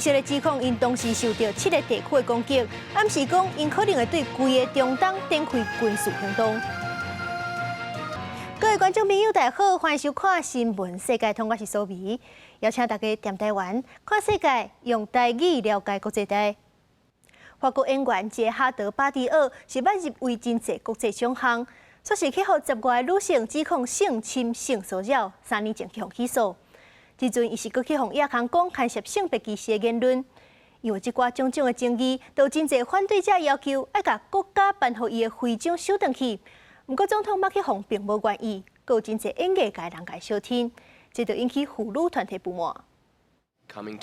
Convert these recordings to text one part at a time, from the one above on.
色列指控𪜶同時受著七个地區的攻擊，暗示講𪜶可能會對規個中東展開軍事行動。各位觀眾朋友，大家好，歡迎收看《新聞世界通》，我是蘇美，邀請大家踮台灣看世界，用台語了解國際大。法國演員傑哈德·巴迪奧是捌入圍真濟國際獎項，卻是去予十外个女性指控性侵、性騷擾，3年前去予起訴。這陣伊是閣去予亞康講牽涉性別歧視的言論，因為這寡種種的爭議，都真濟反對者要求愛共國家頒予伊的徽章收轉去。毋過總統馬克宏並無願意，閣有真濟演藝界人共相挺，這就引起婦女團體不滿。今年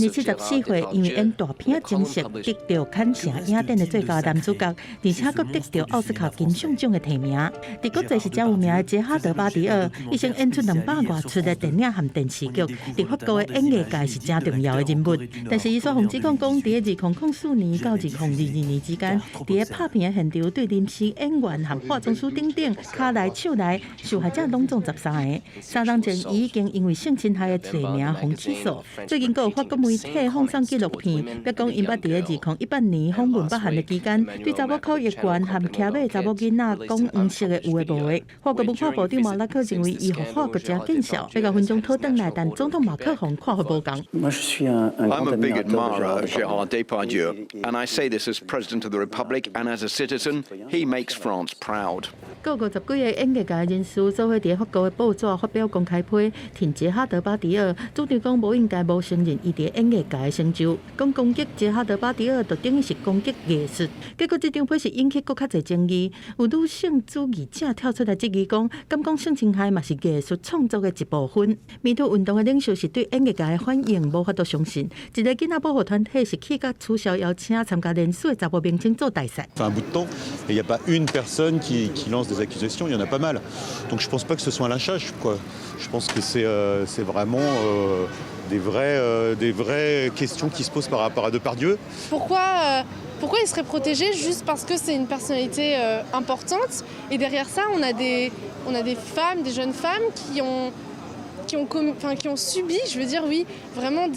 74歲，因為演大片《情色》得著坎城影展的最佳男主角，而且閣得著奧斯卡金像獎的提名。佇國際是誠有名的傑哈德·巴迪奧，一生演出200外齣的電影和電視劇，佇法國的演藝界是誠重要的人物。但是伊煞予指控講，佇2004年到2022年之間，佇咧拍片的現場對臨時演員和化妝師等等，跤來手來，受害者攏總13個。3冬前，伊已經因為性侵害的罪名予起訴。最近，閣有法國媒體放送紀錄片，表講𪜶捌佇咧2018年訪問北韓的期間，對查某口譯員和騎馬查某囡仔講黃色的有的無的。法國文化部長馬拉克認為，伊予法國誠見笑，欲共勳章討轉來，但總統馬克宏看法無仝。 I'm a big admirer of Gérard Depardieu, and I say this as President of the Republic and as a citizen. He makes France proud. 閣50幾个演藝界人士做伙佇法國的報紙發表公開批，挺傑哈德巴迪奧，主張講無應該無承認伊佇演藝界的成就，講攻擊傑哈德巴迪奧就等於是攻擊藝術。結果這張批是引起閣較濟爭議，有女性主義者跳出來質疑講，敢講性侵害嘛是藝術創作的一部分。MeToo 運動的領袖是對演藝界的反應無法度相信，一个囡仔保護團體是氣甲取消邀請參加聯署的查埔明星做代賽。 Un bout de temps, et il n'y a pas une personne qui lance des accusations, il y en a pas mal. Donc je pense pas que ce soit un lynchage, quoi. Je pense que c'est vraiment des vraies questions qui se posent par rapport à Depardieu. Pourquoi il serait protégé juste parce que c'est une personnalité importante? Et derrière ça, on a des femmes, des jeunes femmes qui ont, enfin, qui ont subi, je veux dire, oui, vraiment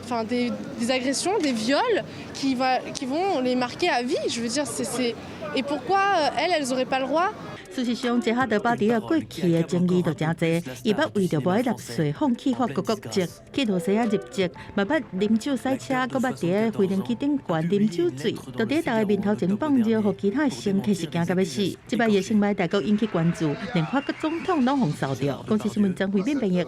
enfin, des agressions, des viols qui vont les marquer à vie. Je veux dire, et pourquoi elles, elles n'auraient pas le droit? 事實上，傑哈德巴迪奧過去的爭議就誠濟，伊捌為著無愛納稅放棄法國國籍，去露西亞入籍，嘛捌啉酒駛車，閣捌佇咧飛行機頂懸啉酒醉，就佇大家面頭前放尿，予其他的乘客是驚甲欲死。這擺伊的性賣代閣引起關注，連法國總統攏予騷著。公視新聞張惠敏編譯。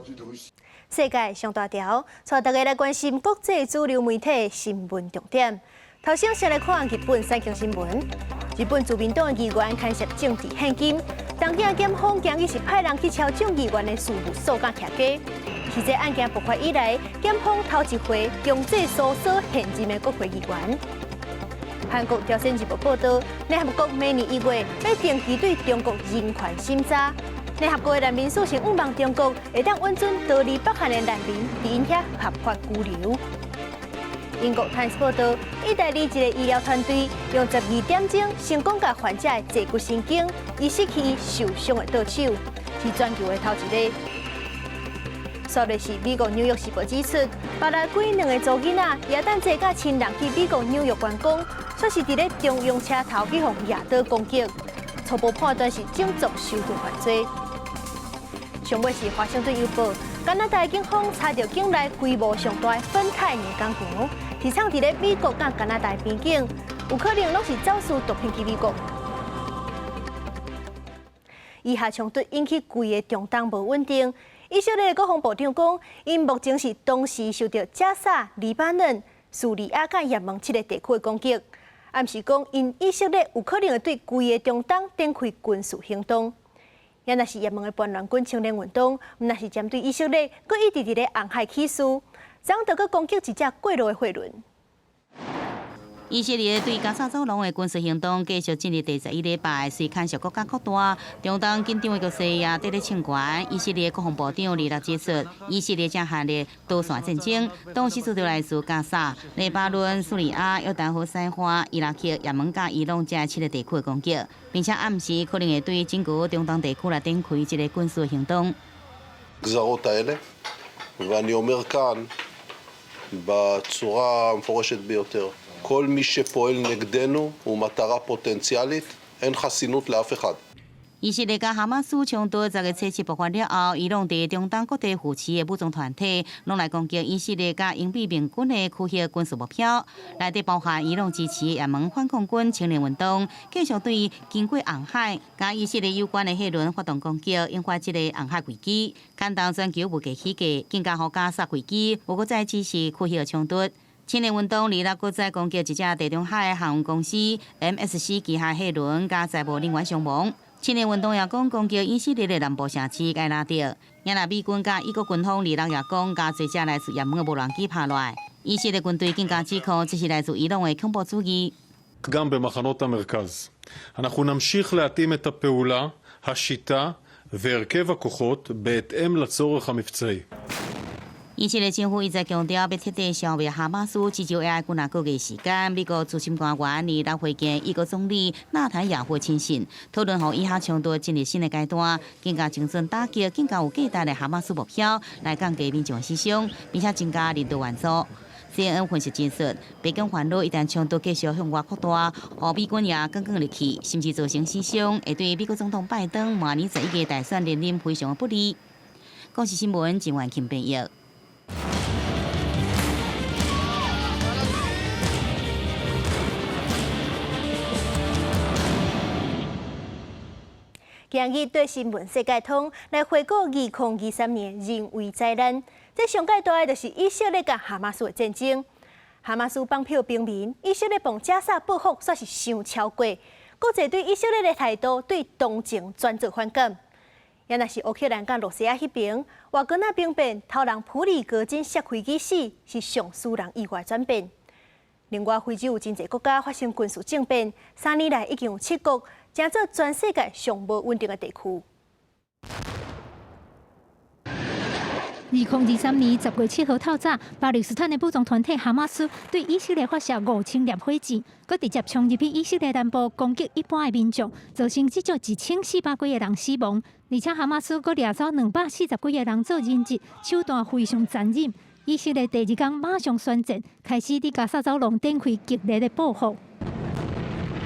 世界上大條，帶大家來關心國際主流媒體新聞重點。頭先先來看日本產經新聞。日本自民黨的議員牽涉政治獻金，東京檢方今日是派人去抄眾議員的事務所佮徛家。是這案件爆發以來，檢方頭一回強制搜索現任的國會議員。韓國朝鮮日報報導，聯合國明年1月欲定期對中國人權審查。聯合國的難民署是向望中國會當允准逃離北韓的難民佇𪜶遐合法居留。英國《泰晤士報》報導，意大利一个醫療團隊用12點鐘成功共患者的坐骨神經移植去受傷的倒手，是全球的頭一个。煞落是美國紐約時報指出，巴拉圭兩个查某囡仔耶誕節佮親人去美國紐約觀光，卻是佇咧中央車頭去予野刀攻擊，初步判斷是種族仇恨犯罪。上尾是華盛頓郵報，加拿大警方查著境內規模上大的芬太尼工場，是藏佇咧美國佮加拿大邊境，有可能攏是走私毒品去美國。以哈衝突引起規个中東無穩定。以色列國防部長講，𪜶目前是同時受著加薩、黎巴嫩、敘利亞佮也門七个地區的攻擊，暗示講𪜶以色列有可能會對規个中東展開軍事行動。也若是也門的叛亂軍青年運動，毋但是針對以色列，閣一直佇咧紅海起事，昨昏閣攻擊一隻過路的貨輪。以色列對加沙走廊的軍事行動繼續進入第11禮拜，隨牽涉閣較擴大，中東緊張的局勢也佇咧升懸。以色列國防部長二六指出，以色列正陷入多線戰爭，同時受著來自加沙、黎巴嫩、敘利亞、約旦河西岸、伊拉克、也門佮伊朗這七个地區的攻擊，並且暗示可能會對整個中東地區來展開這个軍事行動。 הגזרות האלה, ואני אומר כאן, בצורה המפורשת ביותר. כל מי שפועל נגדנו הוא מטרה פוטנציאלית, אין חסינות לאף אחד。 以色列佮哈馬斯衝突10月7爆發了後，伊朗佇中東各地扶持的武裝團體，攏來攻擊以色列佮英美盟軍的區域軍事目標，內底包含伊朗支持的也門反抗軍青年運動，繼續對經過紅海佮以色列有關的貨輪發動攻擊，引發這个紅海危機，牽動全球物價起價，更加予加沙危機有閣再次是區域衝突。青年運動26閣再攻擊一隻地中海航運公司 MSC 旗下貨輪，佮載務人員傷亡。青年運動也講攻擊以色列的南部城市埃拉特，也若美軍佮以國軍方26也講，共濟隻來自也門的無人機拍落來。以色列軍隊更加指控這是來自伊朗的恐怖主義。 גם במחנות המרכז. אנחנו נמשיך להתאים את הפעולה, השיטה והרכב הכוחות בהתאם לצורך המבצעי. 以色列政府一再強調，欲徹底消滅哈馬斯，至少愛幾若個月時間。美國資深官員二六會見以國總理納坦雅胡親信，討論予以哈衝突進入新的階段，更加精準打擊更加有價值的哈馬斯目標，來降低民眾死傷，並且增加人道援助。CNN 分析指出，白宮煩惱一旦衝突繼續向外擴大，予美軍也耿耿入去，甚至造成死傷，會對美國總統拜登明年11月大選連任非常不利。公視新聞陳婉琴編譯。今日對新聞世界通來回顧2023年人為災難，這上蓋大的就是以色列佮哈馬斯的戰爭。哈馬斯綁票平民，以色列往加沙報復，煞是傷超過。國際對以色列的態度，對當前轉做反感。也若是烏克蘭佮羅西亞彼邊，瓦格納兵變，頭人普里戈金摔飛機死，是上使人意外轉變。另外，非洲有真濟國家發生軍事政變，3年來已經有七國，成做全世界上無穩定的地區。2023年10月7號透早，巴勒斯坦的武裝團體哈馬斯對以色列發射5000粒火箭，閣直接衝入去以色列南部攻擊一般的民眾，造成至少1400幾個人死亡。而且哈馬斯閣掠走240幾個人做人質，手段非常殘忍。以色列第二天馬上宣戰，開始佇加薩走廊展開激烈的報復。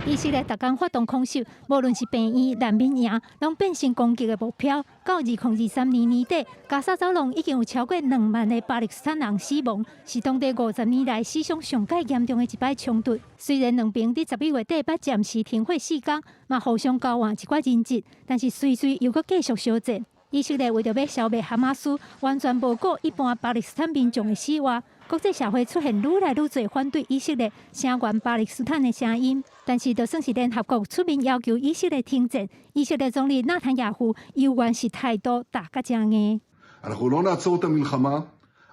以色列逐工發動空襲，無論是病院、難民營，攏變成攻擊的目標。到2023年年底，加薩走廊已經有超過2萬个巴勒斯坦人死亡，是當地50年來死傷上蓋嚴重的一擺衝突。雖然兩邊佇11月底捌暫時停火四工，嘛互相交換一寡人質，但是隨隨又閣繼續相戰。以色列為著欲消滅哈馬斯，完全無顧一般巴勒斯坦民眾的死活。國際社會出現愈來愈濟反對以色列、聲援巴勒斯坦的聲音，但是就算是聯合國出面要求以色列停戰，以色列總理納坦雅胡猶原是態度打甲誠硬。 אנחנו לא נעצור את המלחמה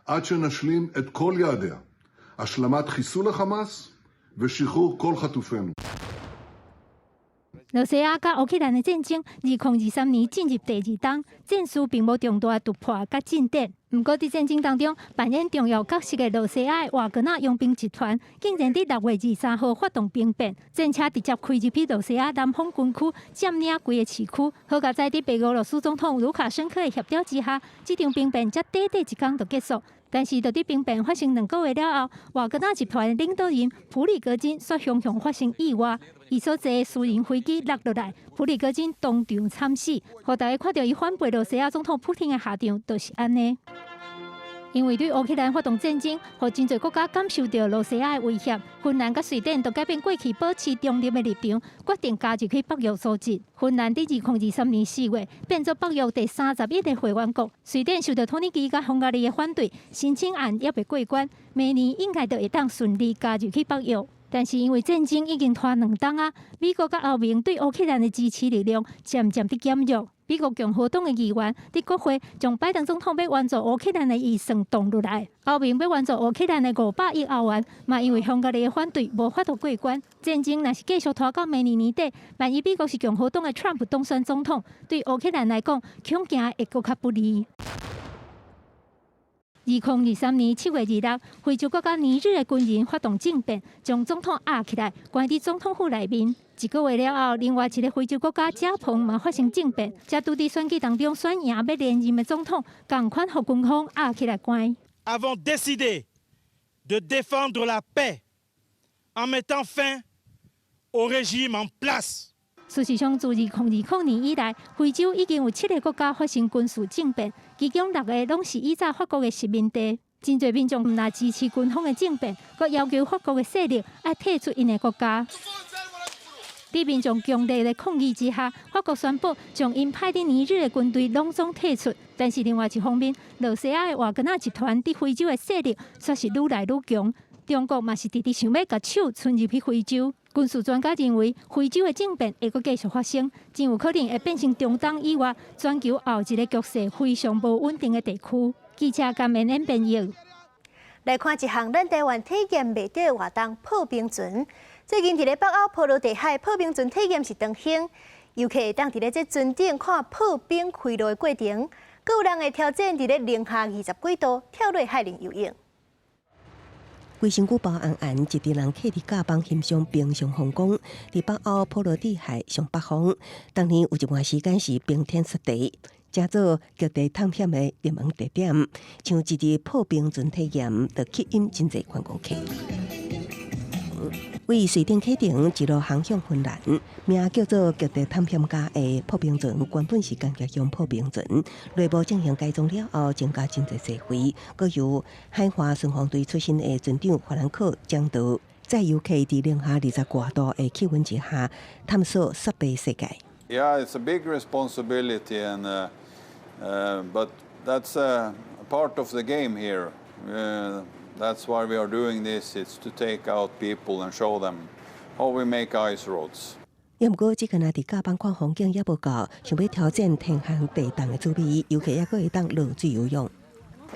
עד שנשלים את כל יעדיה, השלמת חיסול החמאס ושחרור כל חטופינו. 羅西亞佮烏克蘭的戰爭，2023年進入第二冬，戰事並無重大突破佮進展。毋過，佇戰爭當中扮演重要角色的羅西亞的瓦格納傭兵集團，竟然佇6月23號發動兵變，戰車直接開入去羅西亞南方軍區，佔領規個市區。好佳哉佇白俄羅斯總統盧卡申科的協調之下，這場兵變才短短一工就結束。但是，就佇兵變發生2個月了後，瓦格納集團領導人普里戈金煞雄雄發生意外，伊所坐的私人飛機落落來，普里戈金當場慘死，予大家看著伊反背羅西亞總統普丁的下場，就是按呢。因為對烏克蘭發動戰爭，予真濟國家感受著羅西亞的威脅。芬蘭佮瑞典都改變過去保持中立的立場，決定加入去北約組織。芬蘭佇2023年4月變做北約第31個會員國。瑞典受到土耳其佮匈牙利的反對，申請案猶未過關，明年應該就會當順利加入去北約。但是因為戰爭已經拖2冬啊，美國佮歐盟對烏克蘭的支持力量漸漸佇減弱。美國共和黨的議員佇國會將拜登總統欲援助烏克蘭的預算擋落來，歐盟欲援助烏克蘭的500億歐元，嘛因為匈牙利的反對無法度過關。戰爭若是繼續拖到明年年底，萬一美國是共和黨的川普當選總統，對烏克蘭來講，恐驚會閣較不利。2023年7月26，非洲國家尼日的軍人發動政變，將總統押起來，關佇總統府內面。一個月了後，另外一個非洲國家加蓬嘛發生政變，才拄佇選舉當中選贏欲連任的總統，仝款予軍方押起來關。 Avons décidé De défendre la paix en mettant fin au régime en place. 事實上，自2020年以來，非洲已經有七个國家發生軍事政變，其中六個攏是以早法國的殖民地。真濟民眾毋但支持軍方的政變，閣要求法國的勢力愛退出𪜶的國家。佇民眾強烈的抗議之下，法國宣布將𪜶派佇尼日的軍隊攏總退出。但是另外一方面，羅西亞的瓦格納集團佇非洲的勢力卻是愈來愈強。中國嘛是直直想欲共手伸入去非洲。軍事專家認為，非洲的政變會閣繼續發生，真有可能會變成中東以外全球後一個局勢非常無穩定的地區。記者甘恩恩編譯。來看一項咱台灣體驗袂著的活動——破冰船。最近佇咧北歐波羅的海破冰船體驗是當興，遊客會當佇咧這船頂看破冰開路的過程，閣有人會挑戰佇咧零下20幾度跳落海裡游泳。規身軀包絚絚，一群人坐佇甲板欣賞冰上風光。佇北歐波羅的海上北方，當年有一段時間是冰天雪地，成做極地探險的熱門地點。像這支破冰船體驗，就吸引真濟觀光客。位瑞典啟程，一路航向芬蘭，名叫做極地探險家的破冰船，原本是工業用破冰船，內部進行改裝了後，增加真濟座位，閣由海華巡防隊出身的船長法蘭克掌舵，載遊客佇零下20外度的氣溫之下，探索雪白世界。 Yeah, it's a big responsibility, and but that's a part of the game here. That's why we are doing this. It's to take out people and show them how we make ice roads. 毋過，這個若佇甲板看風景猶無夠，想欲挑戰天寒地凍的滋味，遊客猶閣會當落水游泳。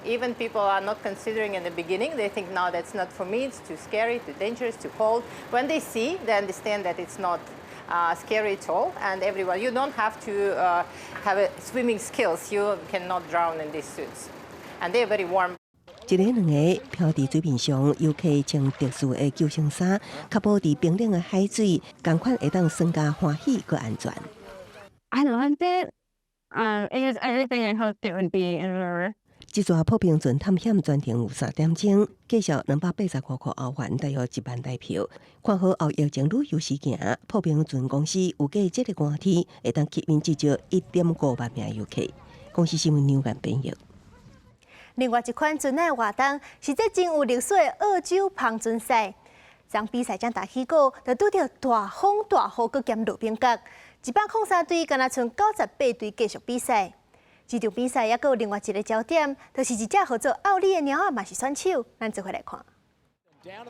Even people are not considering in the beginning. They think, no, that's not for me. It's too scary, too dangerous, too cold. When they see, they understand that it's not scary at all. And everyone, you don't have to have a swimming skills. You cannot drown in these suits. And they are very warm. 一个兩个漂佇水面上，遊客穿特殊的救生衫，確保佇冰冷的海水，仝款會當耍甲歡喜閣安全。 I loved it. It was everything I hoped it would be in river. 這逝破冰船探險全程有3點鐘，價數285塊歐元，大約1萬台票。看好後疫情旅遊時行，破冰船公司預計這个寒天會當吸引至少1.5萬名遊客。公視新聞劉岩編譯。另外一款船仔活動是這真有歷史的澳洲帆船賽。從比賽才打起鼓，就拄著大風大雨，閣兼落冰角。103隊，干焦賰98隊繼續比賽。這場比賽猶閣有另外一个焦點，就是一隻號做奧利的貓仔嘛是選手。咱做伙來看。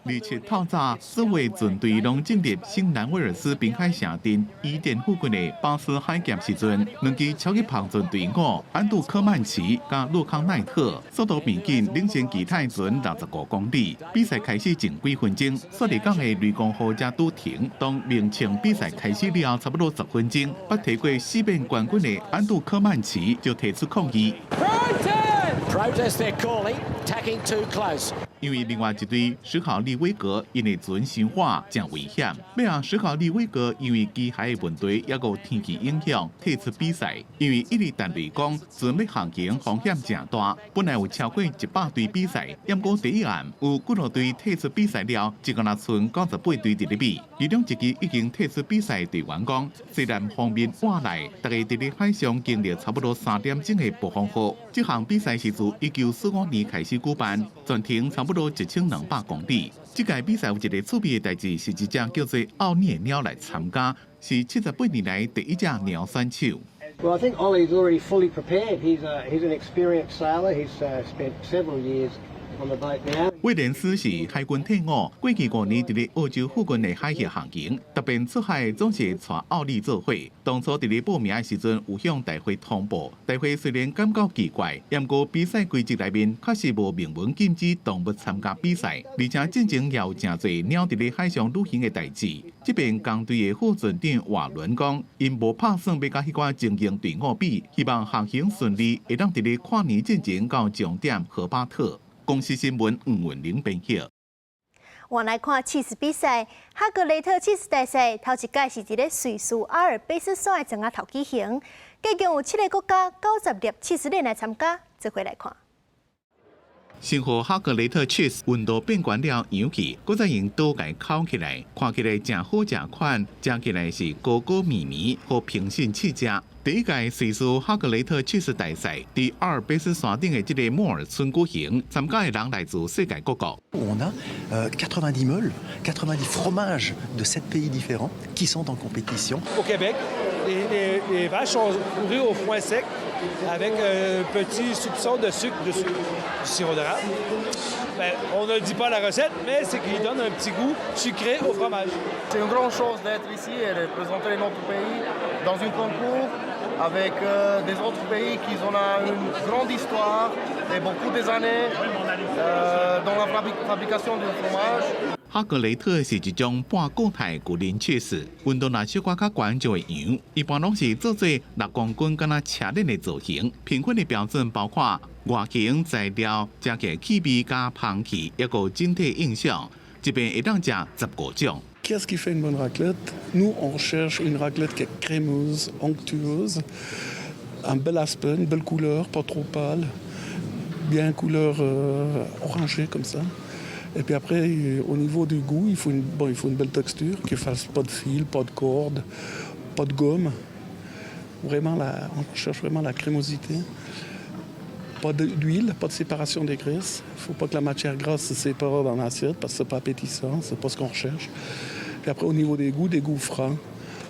27透早，所有船隊攏進入新南威爾斯濱海城鎮伊甸附近的巴斯海峽時陣，兩支超級帆船隊伍安杜科曼奇佮洛康奈特速度變緊，領先其他船65公里。比賽開始前幾分鐘，雪梨港的雷公號才拄停。當鳴槍比賽開始了後，差不多10分鐘，捌提過四遍冠軍的安杜科曼奇就提出抗議。 Protest they're calling, tacking too close. 因為另外一隊史考利威格𪜶的船傷緩，誠危險。尾仔史考利威格因為機械的問題，猶閣天氣影響，退出比賽。因為一直談對講船欲航行風險誠大，本來有超過100隊比賽，毋過第一暗有幾落隊退出比賽了，只干焦賰98隊佇咧比。其中一支已經退出比賽隊員講，雖然鋒面倚來，大家佇咧海上經歷差不多3點鐘的暴風雨。這項比賽是自1945年開始舉辦，全程差不多1200公里。這屆比賽有一个趣味的代誌，是一隻叫做奧尼的貓來參加，是78年來第一隻貓選手。 Well, I think Ollie's already fully prepared. He's an experienced sailor. He's spent several years on the boat now. 威廉斯是海軍退伍，過去5年佇咧澳洲附近的海域航行，特別出海總是帶奧利做伙。當初佇咧報名的時陣，有向大會通報，大會雖然感覺奇怪，毋過比賽規則內面確實無明文禁止動物參加比賽，而且進前也有誠濟貓佇咧海上旅行的代誌。這邊工隊的副船長瓦倫講，𪜶無拍算欲佮彼寡精英隊伍比，希望航行順利，會當佇咧跨年進前到終點荷巴特。公視新聞吳文玲編譯。換來看起司比賽，哈格雷特起司大賽頭一屆是佇咧瑞士阿爾卑斯山的庄仔頭舉行，計共有七个國家90粒起司鏈來參加，做伙來看。先予哈格雷特 cheese 溫度變懸了揚起，閣再用刀共摳起來，看起來誠好食款，食起來是糊糊綿綿，予評審試食。第一屆瑞士哈格雷特起司大賽，佇阿爾卑斯山頂的這个莫爾村舉行，參加的人來自世界各國。 On a 90 meules, 90 fromages de 7 pays différents qui sont en compétition. Au Québec, les vaches sont nourries au foin sec avec un petit soupçon de sucre dessus, du sirop d'érable. Ben, on ne dit pas la recette, mais c'est qu'il donne un petit goût sucré au fromage. C'est une grande chance d'être ici et de représenter notre pays dans un concours avec des autres pays qui ont une grande histoire et beaucoup des années dans la fabrication du fromage. 哈格雷特是一種半固態牛奶起司，溫度若小可較懸就會溶。一般攏是做做6公斤，敢若車輪的造型。評分的標準包括外形、材料、食起來氣味佮香氣，抑閣整體印象。一遍會當食15種。 Qu'est-ce qui fait une bonne raclette? Nous, on recherche une raclette qui est crémeuse, onctueuse, un bel aspect, une belle couleur, pas trop pâle, bien couleur orangée comme ça. Et puis après, au niveau du goût, bon, il faut une belle texture, qui ne fasse pas de fil, pas de corde, pas de gomme. Vraiment, on cherche vraiment la crémosité. Pas d'huile, pas de séparation des graisses. Il ne faut pas que la matière grasse se sépare dans l'assiette parce que c'est pas appétissant, c'est pas ce qu'on recherche. Puis après, au niveau des goûts francs,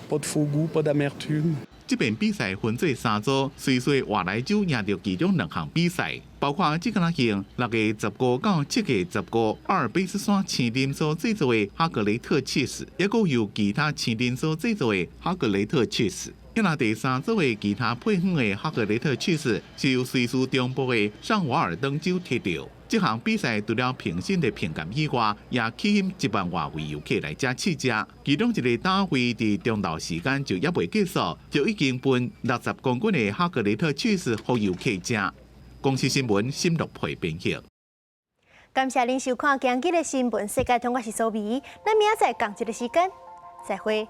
pas de faux goût, pas d'amertume. 這遍比賽分做三組，瑞士外來酒贏著其中兩項比賽，包括這個用6月15到7月15，阿爾卑斯山青林所製作的哈格雷特起司，抑閣由其他青林所製作的哈格雷特起司。那第三組的其他配方的哈格雷特起司是由瑞士中部的上瓦爾登州提著。這項比賽除了評審的評鑑以外，也吸引1萬外位遊客來遮試食。其中一个單位佇中晝時間就猶未結束，就已經分60公斤的哈格雷特起司予遊客食。公視新聞新樂佩編譯。感謝您收看今日的新聞世界通，我是蘇美，咱明仔載仝一个時間，再會。